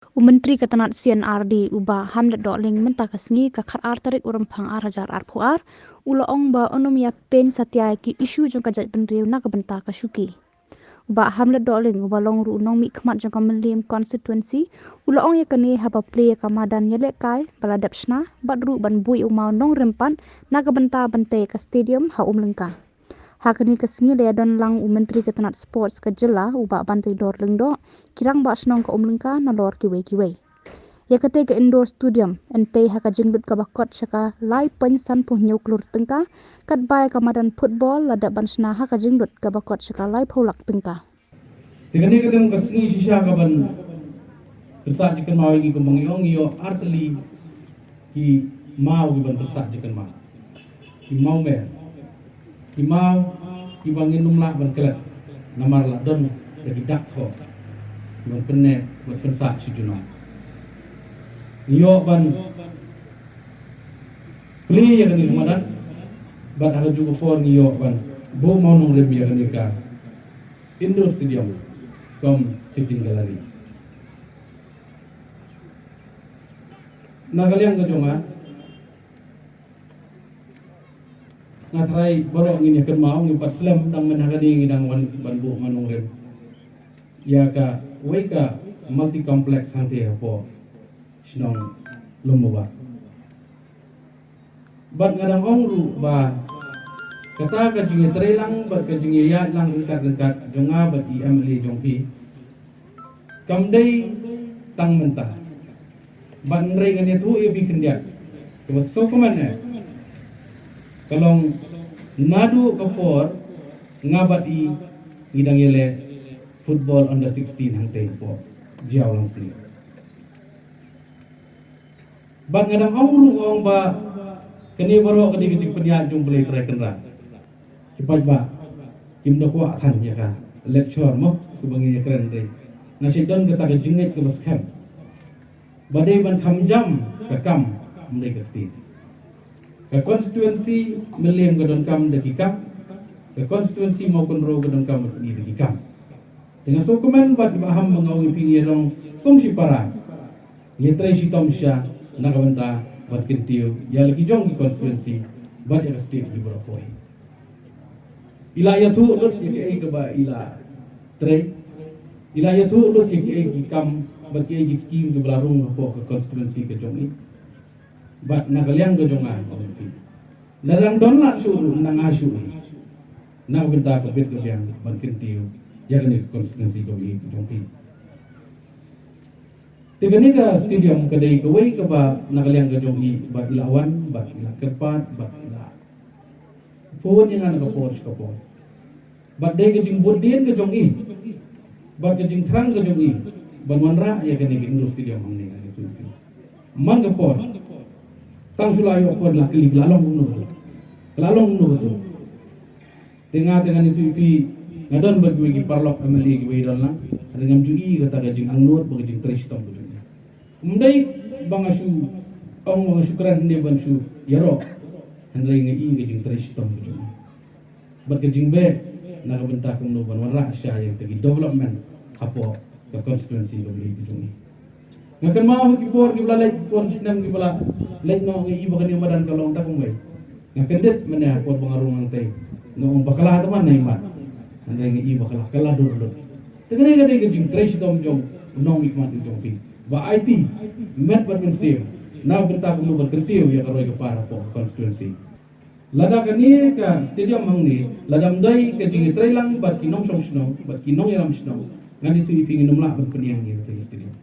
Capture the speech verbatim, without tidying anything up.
U Myntri ka tnat C and R D, u Bah Hamlet Dohling, mynta ka sngi ka khatar tarik u Rymphang ar hajar arphew ar, u la ong ba un ym ïa pynsatia ïa ki issue jong ka jaitbynriew na ka bynta ka shuki. U Bah Hamlet Dohling, uba long ruh u nongmihkhmat jong ka Mylliem constituency, u la ong ïa kane haba plie ïa ka madan ïalehkai ba la dep shna, bad ruh ban buh ïa u mawnongrim pat na ka bynta ban tei ïa ka stadium ha Umlyngka. Ha kane ka sngi la ïadon lang u Myntri ka tnat Sports ka jylla, u Bah Banteidor Lyngdoh, ki Rangbah Shnong ka Umlyngka, nalor kiwei kiwei. Ïa katei ka indoor stadium yn tei ha ka jinglut kaba kot sha ka lai point san phew hynñiew klur tyngka, katba ïa ka madan football la dep ban shna ha ka jinglut kaba kot sha ka lai phew lak tyngka. Te kane ka dang ka sngi shisha kaban pynsah jingkynmaw ïa ngi, kumba ngi ong, ngi ïoh artylli ki maw kiban pynsah jingkynmaw. Ki maw mer. Ki maw kiba ngin ym lah ban klet namar la don da ki dak thoh kiban pynneh, ban pynsah shi junom. Ngi ïoh ban plie ïa kane ka madan, bad ha kajuh ka por ngi ïoh ban buh mawnongrim ïa kane ka indoor stadium kum sitting gallery. Na ka liang ka jong nga, nga tharai baroh ngin ïa kynmaw, ngim pat slem, dang mynta ha kane ngi dang wan ban buh mawnongrim ïa kawei ka multi complex hangtei hapoh shnong Lumbabad. Bad nga dang ong ruh ba kata ka jingïatreilang bad ka jingïaïaid lang ryngkat ryngkat jong nga bad i M L A jong phi kam dei tang mynta. Bad hynrei ngan ïathuh ïa phi khyndiat, kaba sngewkmen eh, ka long naduh ka por nga bad i ngi dang ïaleh football under sixteen hangtei hapoh Jaolangsri. Bad nga dang ong ruh, nga ong ba kane baroh ka dei ka jingpynïaid jong U Blei Trai Kynrad. Ki paidbah kim da kwah than ïa ka lecture mo, kaba ngi ïa kren dei. Nga shu don kata ka jingngeit kaba skhem ba dei ban kham jam ka kam, ym dei ka ktien. Ka constituency Mylliem ka donkam da ki kam, ka constituency Mawkynrew ka donkam da ki kam. Te nga sngewkmen bad i Bah Ham ba nga ong ïa phi, ngi long kum shi para, ngi trei shitom shisha na ka bynta ban kyntiew ïa la ki jong ki constituency bad ïa ka state hi baroh kawei. I la ïathuh lut ïa kiei kaba i la trei, i la ïathuh lut ïa kiei ki kam bad kiei ki skim kiba la rung hapoh ka constituency ka jong i. Bad na ka liang ka jong nga, ong ïa phi, la dang don lad shuh ruh, nang nga shuh hi na ka bynta ka bit ka biang ban kyntiew ïa kane ka constituency ka jong i, ka jong i. Te kane ka stadium ka dei kawei kaba na ka liang ka jong i ba i la wan, ba i la kyrpad, ba i la phone ïa nga na ka por sha ka por. Bad dei ka jingbud dien ka jong i bad ka jingthrang ka jong i ban wanrah ïa kane ka indoor stadium hangne, nga ïathuh ïa phi. Man ka por, tang shu la ïoh por la kylli, ka la long kumno kata, ka la long kumno kata. Te nga, te ngan ïathuh ïa phi, nga don bad kiwei ki paralok M L A kiba ïadon lang, hynrei ngam ju i kata ka jingangnud bad ka jingtrei shitom ka jong i. Ym dei ba nga shu ong, ba nga shu kren ne ban shu ïaroh, hynrei nga i ka jingtrei shitom ka jong i bad ka jingbeh na ka bynta kumno ban wanrah shisha ïa kita ki development hapoh ka constituency ka Blei ka jong i. Nga kynmaw ha ki por kiba la leit, por ki snem kiba la leit noh, nga i ba kane ka madan ka long kata kumwei. Nga kyndit mynne ha por ba nga rung hangtei, nga ong ba ka la, tang ban ïa mat, hynrei nga i ba ka la, ka la dur lut. Te kane ka dei ka jingtrei shitom jong u nongmihkhmat jong phi ba aiti met bad mynsiem na ka bynta kumno ban kyntiew ïa ka roi ka par hapoh ka constituency. Lada kane ka stadium hangne, lada ym dei ka jingïatreilang bad ki nongshong shnong bad ki nongïalam shnong, ngan ïathuh ïa phi, ngin ym lah ban pynïeng ïa kane ka stadium.